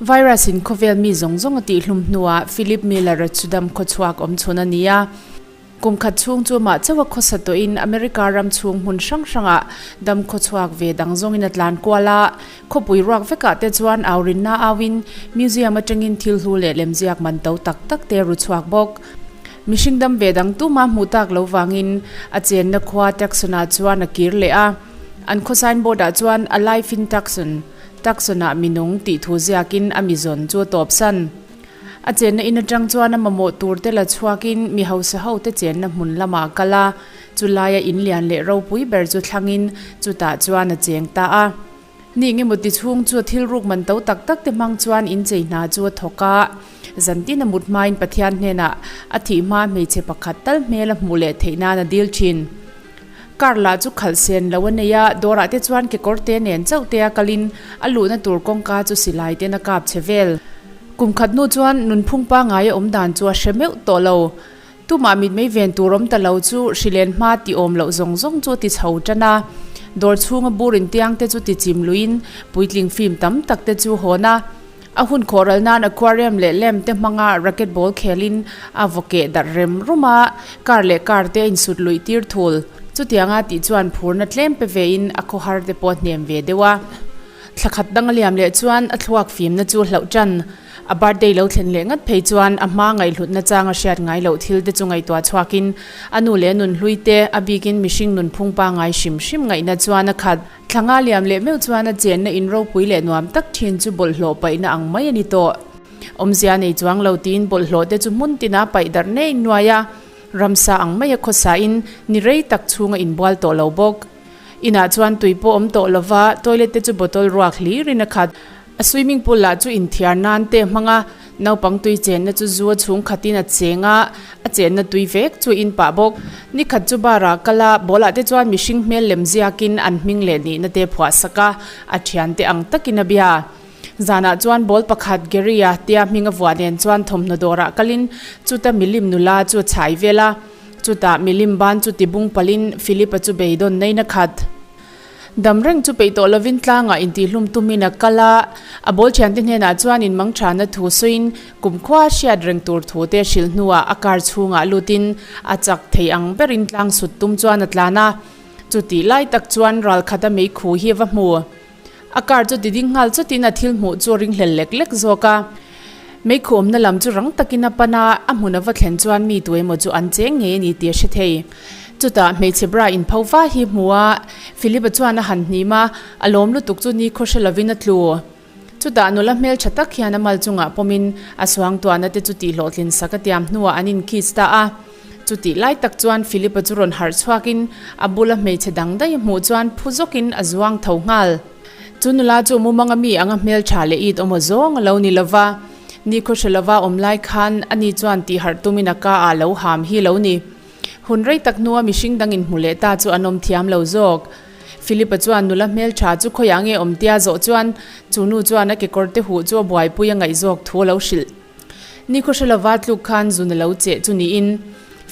Virus in khawvel mi zawng zawng a tihhlum hnuah Philip Miller-a chu dam khawchhuak awm chhun a ni a. Kum khat chhung chu mah chauha khawsa tawhin America ram chhung hmun hrang hrangah dam khawchhuak ve dang zawngin a tlan kual a. Khawpui ruak vekah te chuan au rinna auin museum atangin thil hlu leh lemziak man to tak tak te ru chhuak bawk. Mihring dam ve dang tuma hmuh tak lo vangin a chenna khua Tucson-ah chuan a kir leh a. An khaw signboard ah chuan A Life in Tucson, Tucson-ah mi nung tih thu ziakin a mi zawn chu a tawpsan. A chenna in atang chuan a mamawh tur te la chhuakin mi hausa ho te chenna hmun lamah a kal a, chu laia in lian leh ropui ber chu thlangin chutah chuan a cheng ta a. Ni engemaw ti chhung chu thil ruk man to tak tak te hmang chuan in chei hna chu a thawk a, zantin a mut hmain Pathian hnenah a thih hma hmeichhe pakhat tal hmel a hmuh leh theih nan a dil thin. Car lah chu khalh sen lo a nei a, dawrah te chuan kekawr te nen chauh te a kalin a luhna tur kawngka chu silai ten a kap che vel. Kum khat hnu chuan nunphung pangngai a awm dan chu a hre meuh tawh lo. Tumah mitmei ven tur awm ta lo chu hrilen hma ti awm loh zawng zawng chu a ti chho tan a. Dawr chhunga bur intiang te chu ti chim luiin puitling film tam tak te chu hawn a. A hun khawh ral nan aquarium leh lamp te hmanga racket ball khelin a vaw keh darh rem rum a, car leh car te a insut luih tir thul. Chutianga tih chuan phurna tlem pe vein a khawhar te pawh a hnem ve deuh a. Thla khat dang a liam leh chuan a thluak fimna chu hlauh tan. A birthday lo thlen leh ngat phei chuan a hma ngaihhlutna chang a hriat ngai loh thil te chu ngaihtuah chhuakin a nu leh a nunhlui te, a bikin mihring nunphung pangngai hrim hrim ngaihna chuan a khat. Thla nga liam leh meuh chuan a chenna in ropui leh nuam tak thin chu bawlhhlawh paihna ang mai a ni tawh. Awmzia nei chuang lo tiin bawlhhlawh te chu hmun tina paih darh nei nuai a, ramsa ang maia khawsain ni rei tak chhunga inbual tawh lo bawk. Inah chuan tui pawh awm tawh lova, toilet te chu bottle ruak hlirin a khat. A swimming pool lah chu inthiar nan te hmang a, naupang tui chenna chu zu a chhung khatin a cheng a, a chenna tui vek chu a in pah bawk. Ni khat chu bar ah kal a, ball ah te chuan mihring hmel lem ziakin an hming leh nihna te phuah sak a, a thian te ang takin a bia. Zanah chuan ball pakhat Gary-a tia hming a vuah nen chuan thawmhnaw dawrah kalin chuta milim nula chu a chhai vel a, chutah milim ban chu tibung palhin Philip-a chu beidawn nain a khat. Dam reng chu peih tawh lovin tlangah intihlum tumin a kal a, a bawl thiante hnenah chuan inmangthana thu sawiin kumkhua hriat reng tur thu te hrilh hnuah a car chhungah lutin a chak thei ang berin tlang sut tum chuan a tlan a. Chutih lai tak chuan ralkhata meikhu hi a va hmu. A car chu tiding nghal chutin a thil hmuh chu a ringhlel lek lek zawk a. Meikhu awmna lam chu rang takin a pan a, a hmun a va thlen chuan mi tu emaw chu an cheng ngei a ni tih a hre thei. Chutah hmeichhe bra inpho va hi hmu a, Philip-a chuan a han hnim a, a lawm lutuk chu ni khaw hre lovin a tlu. Chutah nula hmeltha tak hian a mal chungah pawmin a suangtuahna te chu tihhlawhtlin sak a tiam hnuah an inkiss ta a. Chutih lai tak chuan Philip-a chu rawn harh chhuakin a bula hmeichhe dang daih a hmuh chuan phu zawkin a zuang tho nghal. Chu nula chu mumanga mi anga hmeltha leh it awm aw zawng a lo ni lova, nikhaw hre lova awm lai khan ani chuan tihharh tumin a ka ah lo ham hi lo ni. Hun rei tak hnua mihring dang inhmu leh ta chu an awm thiam lo zawk. Philip-a chuan nula hmeltha chu khawiah nge awm tia zawh chuan chu nu chuan a kekawr te huh chu a buaipui a ngaih zawk thu a lo hrilh. Nikhaw hre lova tluk khan zun a lo cheh chu niin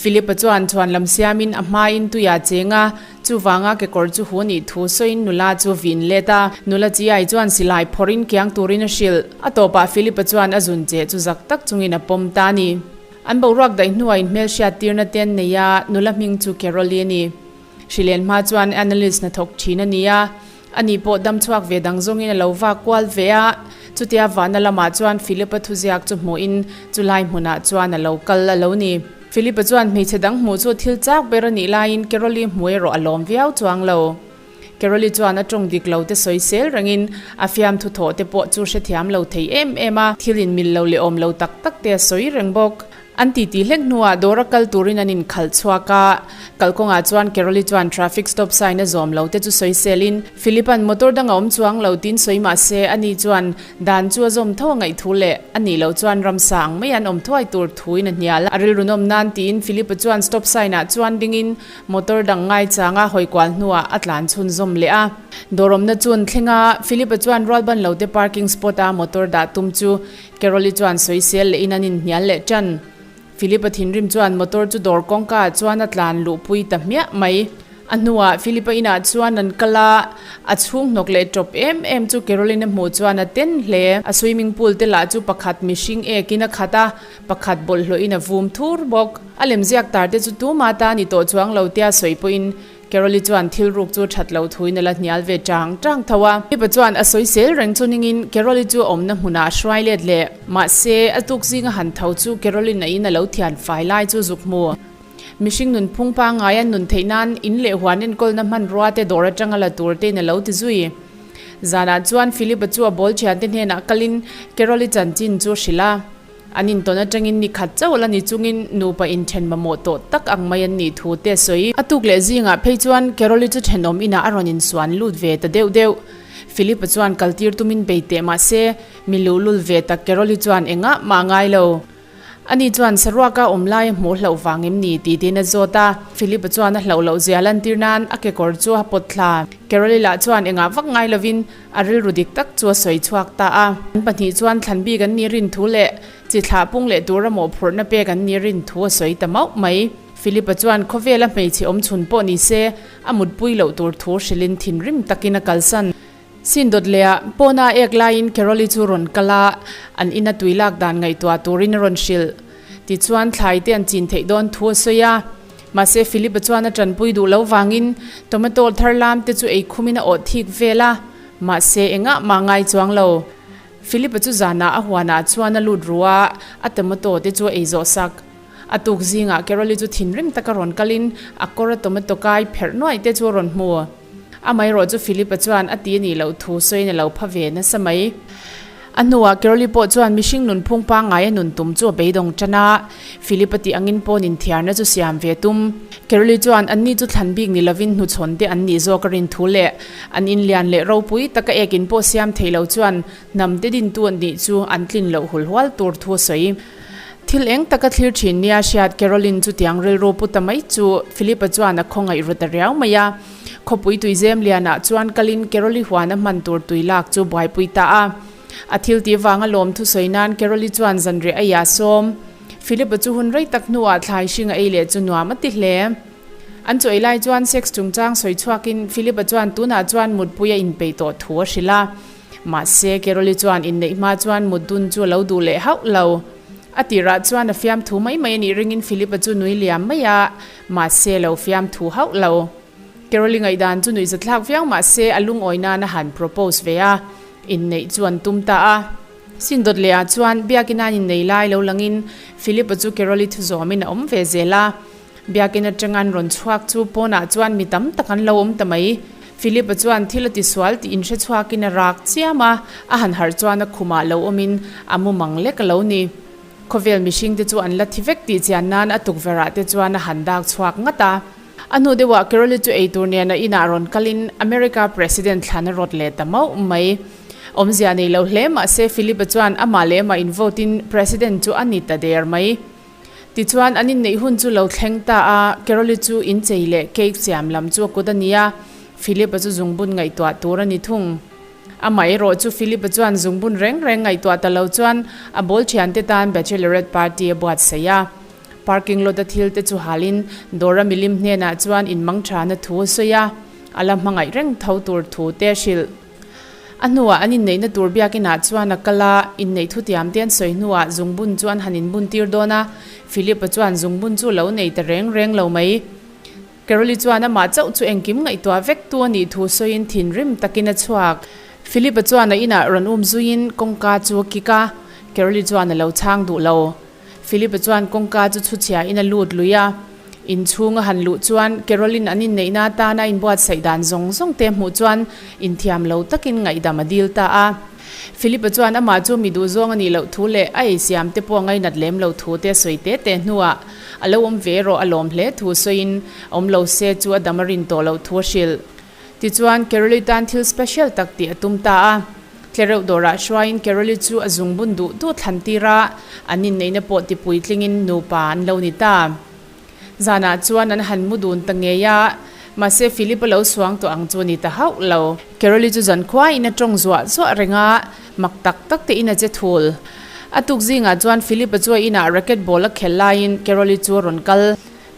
Philip-a chuan chhuan lam siamin a hmain tuia cheng a, chuvanga kekawr chu hu nih thu sawiin nula chu vin let a. Nula chi ai chuan silai phawrhin kiang turin a hrilh. A tawpah Philip-a chuan a zun cheh chu zak tak chungin a pawm ta a ni. An boruak daih hnuah inhmelhriat tirna te an nei a, nula hming chu Carol-i a ni. Hrilen hma chuan analyst hnathawk thin a ni a. Ani pawh dam chhuak ve dang zawngin a lo vak kual ve a, chutia vahna lamah chuan Philip-a thuziak chu hmuhin chu lai hmunah chuan a lo kal a lo ni. Philip-a chuan hmeichhe dang hmuh chu thil chak ber a nih laiin Carol-i hmu erawh a lawm viau chuang lo. Carol-i chuan a tawng dik lo te sawi sel rengin a fiamthu thawh te pawh chu hrethiam lo thei em em a, thil inmil lo leh awm lo tak tak te a sawi reng bawk. An titi hlek hnuah dawra kal turin an inkhalh chhuak a, kalkawngah chuan Carol-i chuan traffic stop sign a zawm lo te chu sawi selin, Philip-a'n motor dang a awm chuang lo tiin sawi mah se ani chuan dan chu a zawm tho a ngaih thu leh a nih loh chuan ramsa ang mai an awm thuai tur thuin a hnial. A rilru nawm nan tiin Philip-a chuan stop sign ah chuan dingin motor dang ngaichang a hawi kual hnuah a tlan chhunzawm leh a. Dawr awmna chu an thleng a, Philip-a chuan rualban lo te parking spot a motor dah tum chu Carol-i chuan sawisel leh in an inhnial leh ṭan. Philip-a thinrim chuan motor chu dawr kawngka ah chuan a tlan luhpui ta hmiah mai. A hnuah Philip-a inah chuan an kal a, a chhung hnawk leh tawp em em chu Caroline-a hmuh chuan a ten hle. A swimming pool te lah chu pakhat mihring ekin a khat a, pakhat bawlhhlawhin a vum thur bawk. A lemziak tar te chu tuma ta ni tawh chuang lo tia sawi pawhin Carol-i chuan thil ruk chu that lo thuin a la hnial ve tang tang tho a. Mipa chuan a sawi sel reng chu ningin Carol-i chu a awmna hmunah a hruai let leh. Mahse, a tuk zinga han tho chu Carol-in a in a lo thian fai lai chu zuk hmu. Mihring nunphung pangngai an nun theih nan in leh huan enkawlna hmanrua te dawr atanga la tur tein a lo ti zui. Zanah chuan Philip-a chu a bawl thiante hnenah kalin Carol-i chanchin chu a hrilh a. An intawn atangin ni khat chauh la ni chungin nupa inthen mamawh tawh tak ang mai an nih thu te a sawi. A tuk leh zingah phei chuan Carol-i chu thenawm inah a rawn insuan lut ve ta deuh deuh. Philip-a chuan kaltir tumin bei teh mah se, mi luhlul ve tak Carol-i chuan engah mah a ngai lo. Ani chuan saruaka awm lai a hmuh hlauh vang em ni tih tiin a zawt a. Philip-a chuan a hlauh loh zia lantir nan a kekawr chu a pawt thla. Carol-i lah chuan engah vak ngai lovin A rilru dik tak chu a sawi chhuak ta a. An pahnih chuan thlan bik an nih rin thu leh chi thlah pung leh tura mawhphurhna pek an nih rin thu a sawi ta mauh mai. Philip-a chuan khawvela hmeichhe awm chhun pawh ni se, a mutpui loh tur thu hrilhin thinrim takin a kalsan. Sin dawt leh ah pawna ek laiin Carol-i chu rawn kal a, an ina tui lak dan ngaihtuah turin a rawn hrilh. Tichuan thlai te an chin theih dawn thu a sawi a. Mahse Philip-a chuan a tanpui duh lo vangin tomato thar lam te chu ei khumin a awh thik vel a, mahse engah mah ngai chuang lo. Philip-a chu zanah a huanah chuan a lut ru a, a tomato te chu a ei zawh sak. A tuk zingah Carol-i chu thinrim taka rawn kalin a kawr a tomato kai pherh nuaih te chu a rawn hmu. Amaherawh chu Philip-a chuan a ti a nih loh thu sawiin a lo pha ve nasa mai. A hnuah Carol-i pawh chuan mihring nunphung pangngai a nun tum chu a beidawng tan a, Philip-a tih angin pawn inthiarna chu siam ve tum. Carol-i chuan anni chu thlan bik ni lovin hnuchhawn te an nih zawk a rin thu leh an inlian leh ropui taka ekin pawh siam thei lo chuan hnam te dintu an nih chu an tlin loh hulhual tur thu a sawi. Thil eng taka thlir thin nia hriat Carol-in chutiang rilru pu ta mai chu Philip-a chuan a khawngaih ru ta riau mai a. Khawpui tuizem lianah chuan kalin Carol-i huan a hman tur tui lak chu buaipui ta a. A thil tih vanga lawm thusawi nan Carol-i chuan zanriah a ia sawm. Philip-a chu hun rei tak hnuah thlai hring a ei leh chu nuam a ti hle. An chaw ei lai chuan sex chungchang sawi chhuakin Philip-a chuan tunah chuan mutpui a inpeih tawh thu a hrilh a. Mahse, Carol-i chuan inneih hma chuan mut dun chu a lo duh leh hauh lo. A tirah chuan a fiamthu mai mai a nih ringin Philip-a chu nui liam mai a, mahse lo fiamthu hauh lo. Carol-i ngaihdan chu nuih zathlak viau mahse a lungawi nan a han propose ve a, inneih chu an tum ta a. Sin dawt lehah chuan biakin an innei lai lo langin Philip-a chu Carol-i thu zawmin a awm ve zel a. Biakin atanga an rawn chhuak chu pawnah chuan mi tam tak an lo awm ta mai. Philip-a chuan thil a tisual tih inhre chhuakin a rak chiam a, a han harh chuan a khumah lo awmin a mu mang lek a lo ni. Khawvel mihringte chu an la thi vek tih chian nan a tukverhah te chuan a han dak chhuak ngat a. A hnu deuhah Carol-i chu eitur nen a inah rawn kalin America President thlan a rawt leh ta mauh mai. Awmzia nei lo hle mahse Philip-a chuan amah leh amah in vote in President chu a ni ta der mai. Tichuan, an inneih hun chu lo thleng ta a, Carol-i chu inchei leh cake siam lam chu a kut a ni a, Philip-a chu zungbun ngaihtuah tur a ni thung. Amah erawh chu Philip-a chuan zungbun reng reng ngaihtuah ta lo chuan a ball thiante tan bachelorette party a buatsaih a. Parking lot a thil te chu halin dawra milim hnenah chuan inmangthana thu a sawi a, a la hmangaih reng tho tur thu te a hrilh. A hnuah an inneihna tur biakinah chuan a kal a, inneih thutiam te an sawi hnuah zungbun chu an han inbun tir dawn a, Philip-a chuan zungbun chu lo nei ta reng reng lo mai. Carol-i chuan amah chauh chu engkim ngaihtuah vek tu a nih thu sawiin thinrim takin a chhuak. Philip-a chuan a inah rawn um zuiin kawngka chu a kik a, Carol-i chuan a lo chhang duh lo. Philip-a chuan kawngka chu chhuchhiahin a lut lui a. Inchhung a han luh chuan Carol-in an inneihna atana a inbuatsaih dan zawng zawng te hmuh chuan inthiam lo takin ngaihdam a dil ta a. Philip-a chuan amah chu mi duhzawng a nih loh thu leh a eisiam te pawh a ngainat lem lo thu te a sawi te te hnuah a lo awm ve erawh a lawm hle thu sawiin awm lo se chu a dam a rin tawh loh thu a hrilh. Tichuan, Carol-i tan thil special tak tih a tum ta a. Tlereuh dawrah hruaiin Carol-i chu a zungbun duh duh thlan tir a, an inneihna pawh ti puitlingin nupa an lo ni ta. Zanah chuan an han mu dun ta ngei a, mahse Philip-a lo suang tawh ang chu a ni ta hauh lo. Carol-i chu zankhuain a tawng zuah zuah reng a, mak tak tak tein a che thul. A tuk zingah chuan Philip-a chu a inah racket ball a khelh laiin Carol-i chu a rawn kal.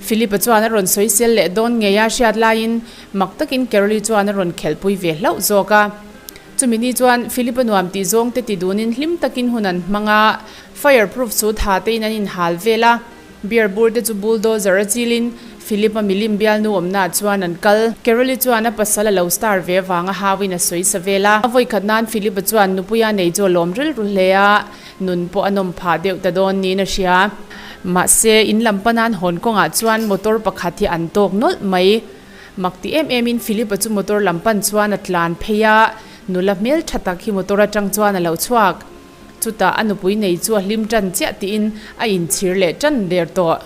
Philip-a chuan a rawn sawisel leh dawn ngei a hriat laiin mak takin Carol-i chuan a rawn khelhpui ve hlauh zawk a. Chumi ni chuan Philip-a nuam tih zawng te ti dunin hlim takin hun an hmang a, fire proof chu tha tein an inhal vel a. Beer bur te chu bulldozer a chilin Philip-a milim bialnu awmnaah chuan an kal. Carol-i chuan a pasal a lo star ve avanga hauin a sawi sa vel a. A vawikhat nan Philip-a chuan nupuia nei chu a lawm rilru hle a, nun pawh a nawm phah deuh ta dawn niin a hria. Mahse, in lam panan hawn kawngah chuan motor pakhat hi an tawk nawlh mai. Mak ti em emin Philip-a chu motor lam pan chuan a tlan phei a, nula hmel tha tak hi motor atang chuan a lo chhuak. Chutah a nupui nei chu a hlim tan chiah tiin a inchhir leh tan der tawh.